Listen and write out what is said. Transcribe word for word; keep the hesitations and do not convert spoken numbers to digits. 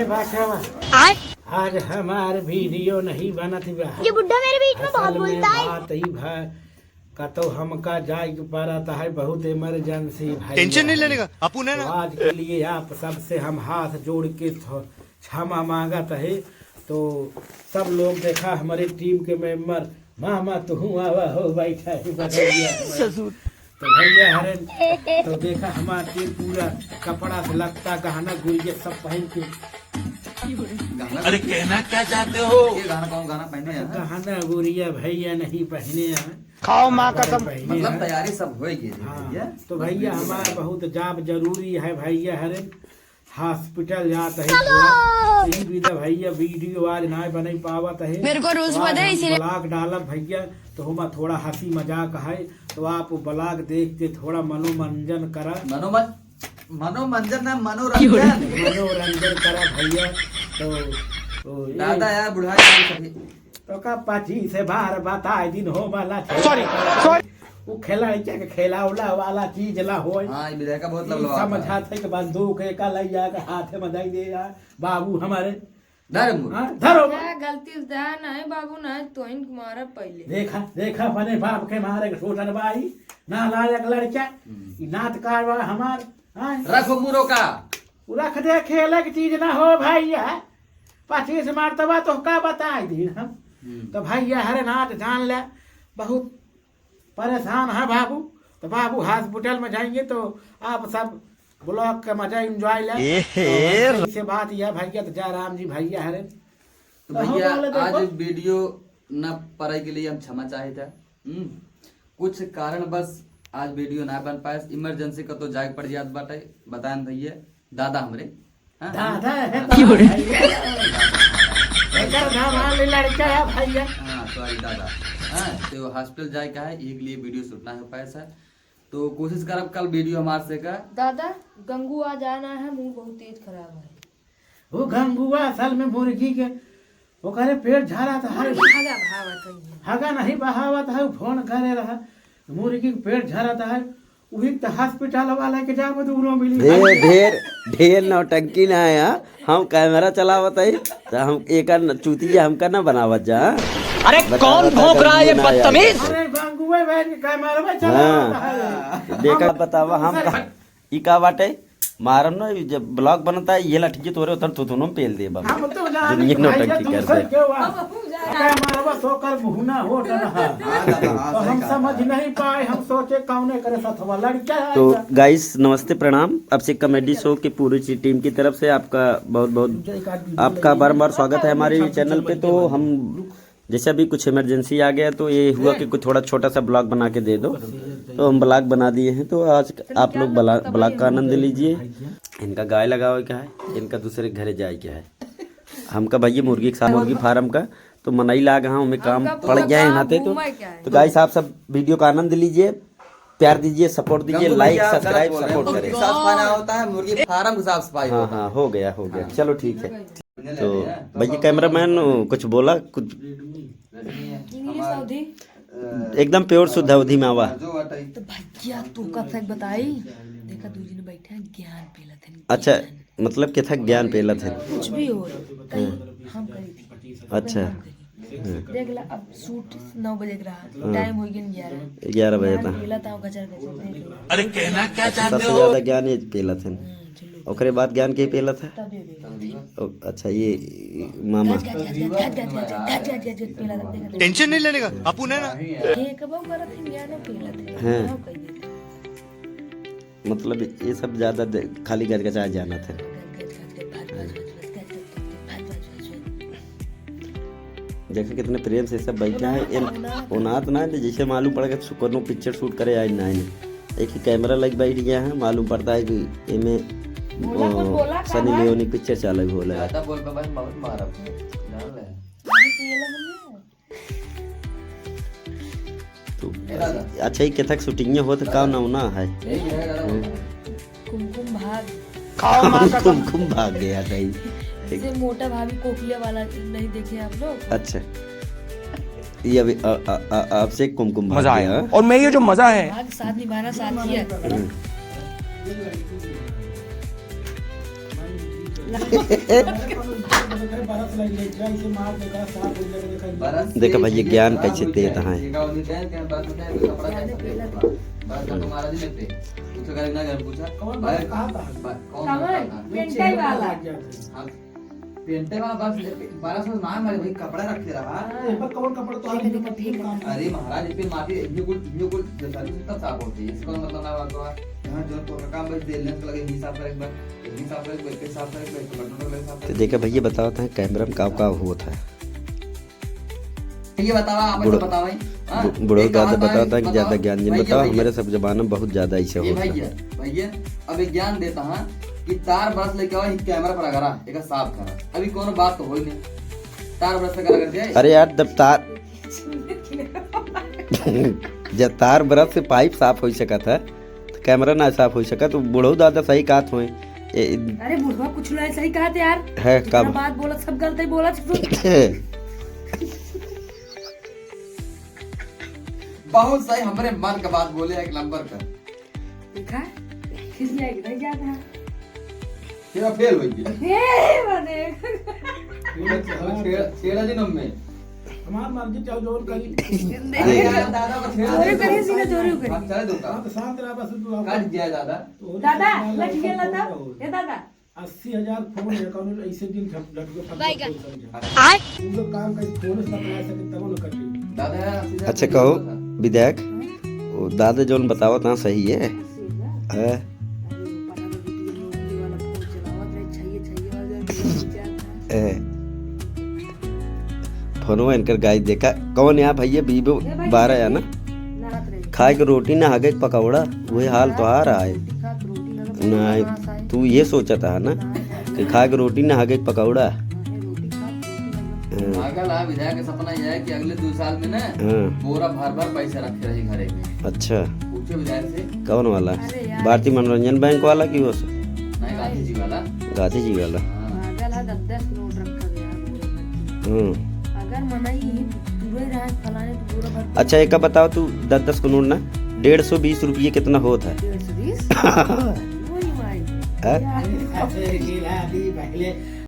आज हमार वीडियो नहीं बनत बा। ये बुड्ढा मेरे बीच में बहुत बोलता है। बात ई भा कतौ हमका जाए के पड़त है, बहुत इमरजेंसी भाई। टेंशन नहीं लेने का, अपू ने ना। तो आज के लिए आप सबसे हम हाथ जोड़ के थ-, क्षमा मांगत है। तो सब लोग देखा, हमारे टीम के मेंबर, मामा तुहूँ आवा हो, बैठा है बगलिया में। ससुर। तो भैया हरे, तो देखा हमार टीम पूरा कपड़ा से लत्ता, गहना गुरिया सब पहन के। अरे कहना क्या चाहते हो? ये गाना कौन गाना पहने हैं? गहना गुरिया भैया नहीं पहने हैं। खाओ माँ कसम। पहने मतलब हैं। तैयारी सब हो गई है हाँ, भैया। तो भैया हमार बहुत जाब जरूरी है भैया हरे, हॉस्पिटल जात है थोड़ा। यही विधा भैया वीडियो आज ना बना पावत है। मेरे को रूल्स तो आज पता है, हम इसीलिए ब्लॉग डालब भैया, तो हमा थोड़ा हंसी मजाक है, तो आप ब्लॉग देख के थोड़ा मनोरंजन करा। मनोमन-, मनोरंजन ना, मनोरंजन। मनोरंजन करा भैया। तो, तो ये दादा यार, बुढ़ा यार सभी। तो का पच्चीस बार बताए दिन हो वाला थे। सॉरी, सॉरी। उ खेलड़किया के खेलौला वाला चीज ला होय। हाँ, ये विधायका बहुत ई लबलबा था। समझा थे कि बंदूक एक लैया के हाथ में दे दे यार, बाबू हमारे। धर मुड़। हाँ, धरो। क्या गलती से दया नहीं बाबू, नहीं तो इनको मारा पहले। देखा, देखा अपने बाप के मारे के सोचन बाई, नालायक लड़का, हम्म। ई नात कारवा हमार, हाँ। रखो मुरो का। उ रख दे, खेले के चीज ना हो भैया। पच्चीस मरतबा तो का बताई दी हम। हम्म। तो भैया हरे नात जान ले, बहुत परेशान है बाबू। तो बाबू हॉस्पिटल में जाएंगे तो आप सब ब्लॉग का मजा एंजॉय ले। ए तो हे। ऐसे बात यह भैया तो जयराम जी भैया हरे। तो तो हम भैया बोले आज देखो। वीडियो न पाए के लिए हम क्षमा चाहत है। हम्म। कुछ कारणवश आज वीडियो ना बन पाए, इमरजेंसी का तो जाए पड़ जात बाटे, बताएं भैया, दादा हमरे। हाँ, दादा है हाँ। तो भैया। एकर नाम आले लड़का है भैया। हाँ, सॉरी दादा। हाँ, तो हॉस्पिटल जाए का है, एक लिए वीडियो शूट ना हो पाए सर। तो कोशिश करब कल वीडियो हमार से का। दादा, गंगू आज आना है, मुंह बहुत तेज खराब है। वो गंगुआ असल में मुर्गी के ओकरे पेट झरत है। मुर्गी हगा बहावत है। हगा नहीं बहावत है, फोन करे रहा, मुर्गी के पेट झरत है, उही त हॉस्पिटल वाला के जाब दूनो मिली। ढेर, ढेर, ढेर नौटंकी ना है, हाँ? हम कैमरा चलावत है, त हम एकर न-, चूतिया हमका ना बनावत जा, हाँ? अरे बतावा कौन ता भौंक रहा है ये गंगू ना आया बदतमीज? है। अरे गंगुए भाई के कैमरा में चलावत हाँ। है। देखा, हम बतावा, हम दूसरे का ई का बाटे? मारम ना, ई जब ब्लॉग बनता है, ये लठिए तोरे उतर थुथुनो में पेल दे बाबू। हम तो जान जब ये भैया नौटंकी कर दूसर दे। के हुआ। अब हम जान। अरे मारवा तो कर मुहना हो डरा। हाँ, दादा, हाँ, तो सही हम कहा। समझ नहीं पाए, हम सोचे कौने करे सथवा लड़का है तो क्या? गाइस, नमस्ते, प्रणाम। अब से कॉमेडी शो की पूरी ची-, टीम की तरफ से आपका बहुत, बहुत, आपका बारंबार स्वागत है हमारे चैनल पे। तो हम जैसे अभी कुछ इमरजेंसी आ गया तो ये हुआ कि कुछ थोड़ा छोटा सा ब्लॉग बना के दे दो, तो हम ब्लॉग बना दिए हैं। तो आज आप लोग ब्लॉग, ब्लॉग का आनंद लीजिए। इनका गाय लगावे का है, इनका दूसरे घरे जाए के है। हमका भैया मुर्गी के साथ, मुर्गी फार्म का तो मनई लाग, हाँ, हमें काम पड़ गया है यहाँ पे। तो, तो गाइस, आप सब वीडियो का आनंद लीजिए, प्यार दीजिए, सपोर्ट दीजिए, गंगू लाइक, भैया गलत सब्सक्राइब, बोल रहे हैं। सपोर्ट करें। मुर्गी साफ सफाई ना होता है, मुर्गी फार्म को साफ सफाई हाँ, होता है। हाँ, हो गया, हो गया। हाँ। चलो ठीक है। तो भैया कैमरामैन कुछ बोला, कुछ इंग्लिश अवधी। एकदम प्योर शुद्ध अवधी में आवा। तो भैया तू कब तक बताई, देखा दू जने बैठे हैं, ज्ञान पेलत हैं, अच्छा, ज्ञान। मतलब के था ज्ञान पेलत हैं। कुछ भी हो, कहीं हाँ। हम करी थी। अच्छा। हम करी। हाँ। देख ला, अब शूट नौ बजे के रहा, हाँ। टाइम हो गया ग्यारह। ग्यारह बजे ज्ञान था। पेलत आओ, गचर गचर, देख ला। अरे कहना क्या चाहते हो? सबसे ज्यादा ज्ञान ये पेलत हैं। हम्म, चलो। ओकरे बाद ज्ञान के पेलत है? तबे पेलत है। ओ, अच्छा, ये, ये मामा। गच, गच, गच, गच, गच, गच, गच, गच, गच, पेलत है, देख, देख। टेंशन नहीं लेने का, अपू ने ना। ये कबो करत है, ज्ञान पेलत है। हाँ। गाँव कह देते हैं। मतलब ये सब ज्यादा दे-, खाली गचगचाए जानत है। देखो कितने प्रेम से सब बैठा है। इन ओनात ना है, जैसे मालूम पड़ा कि कोनो पिक्चर शूट करे आए ना है। एक ही कैमरा लग बैठ गया है, मालूम पड़ता है कि एमे, बोला कुछ ओ, बोला, सनी कहाँ? लियोनी पिक्चर चालू होला है। ज्यादा बोल पे भाई बहुत मारब, जान ले। अभी तो ये लोग नहीं है। तो ए दादा। अच्छा, ये कथक शूटिंग होत का नमूना है? यही है दादा। हम्म। कुमकुम भाग। खाओ माँ कसम। कुमकुम भाग गया सही। जैसे मोटा भाभी कोकिला वाला नहीं देखे आप लोग? अच्छा। ये अभी अ-, अ-, अ-, आपसे कुमकुम भाग मजा आया। गया। और मैं ये जो मजा है भाग साथ निभाना साथ ही है। हम्म। देखा भैया, ज्ञान कैसे देत हैं। पेंटे वाला बस, बारह सौ ना मारे भाई, कपड़ा रखे रहा। हाँ, ये पर कौन कपड़ा तो अरे महाराज, ये पे माटी, ये कुल, ये कुल जैसा भी सब साफ होती है, इसका मतलब ना बात हुआ। यहाँ जो तो काम बस दे लेंस लगे, यही साफ करे एक बार, यही साफ करे एक बार, यही साफ करे एक बार, बटन लगे साफ तो करे। देखा भैया, बतावत हैं कैमरा में का का होत है। ये बतावा, आप बुढ़-, बतावा भाई। हाँ? बु-, बुढ़ऊ दादा बतावत हैं कि ज्यादा ज्ञान जिन बतावा, हमरे सब जमाना में बहुत ज्यादा ऐसे होत है। भैया, अब एक ज्ञान देता हाँ कि तार ब्रश लेके आवा, कैमरा पर अगरा, एक साफ करा। अभी कोनो बात तो होई नहीं। तार ब्रश से करा करते हैं। अरे यार, जब तार, जब तार ब्रश से पाइप साफ हो सकत है, तो कैमरा ना साफ हो सकत। तो बुढ़ऊ दादा सही कहत होए। ए, अरे बुढ़वा कुछ ना सही कहत यार। है, कब? बात बोलत, सब गलत ही बोलत। बहुत सही, हमरे मन का बात बोले, एक नंबर का। देखा? खिसिया के नहीं जाता। तेरा फेल हो गया। ए, मने। छेड़ा, छेड़ा, छेड़ा जी नम्मे। हमार मर्जी, चाहे जोर करी। अरे यार, दादा को छेड़ा जोर दे। करी, सीना जोर करी। हम चले दो का? हाँ, तो शांत रहा बस, तू कट जाए दादा। दादा, लठ ये ला था। ये दादा। अस्सी हजार फोन है, कौनो ऐसे दिन झट-, झटके फट बैगन। फोन समझा। आय। तू तो काम कर, फोन से अपना सके, तब न कटे। दादा, अस्सी हजार अच्छा, कहो, विधायक, वो दादा जौन बतावत ना सही है? अस्सी हजार? है। अरे, वो पता नहीं, वीडियो में वाला फोन चलावत रहे, छइये, छइये वाला। ए। फोनवा इनकर गाय देखा, कौन या भैया, Vivo ए भाई, बारह या ना? लड़त रहे। खाए के रोटी ना, हगे के पकौड़ा, वही हाल तोहार आए। रोटी खा, रोटी ना, नहीं, ना खाए। तू ये सोचत है ना कि खाए के रोटी ना, हगे के पकौड़ा। हाँ, ये रोटी खा, रोटी ना। हाँ। पागल है, विधायक का सपना यह है कि अगले दो साल में ना हाँ। बोरा भर भर पैसा रखे रही घरे में। अच्छा। पूछो विधायक से। कौन वाला? अरे यार। भारतीय मनोरंजन बैंक वाला कि वो से? नहीं, गांधी जी वाला। गांधी जी वाला। हाँ। पागल है, दस दस नोट रखा गया है बोरा भर के। हम्म। अगर मनई यही तुरे रहे फलाने तो बोरा भर के। अच्छा, एक बताओ तू, दस दस को नोट ना, डेढ़ सौ बीस रुपये कितना होत है? डेढ़ सौ बीस? ओए माई। हैं? यार। अरे, ये ला दी पहले।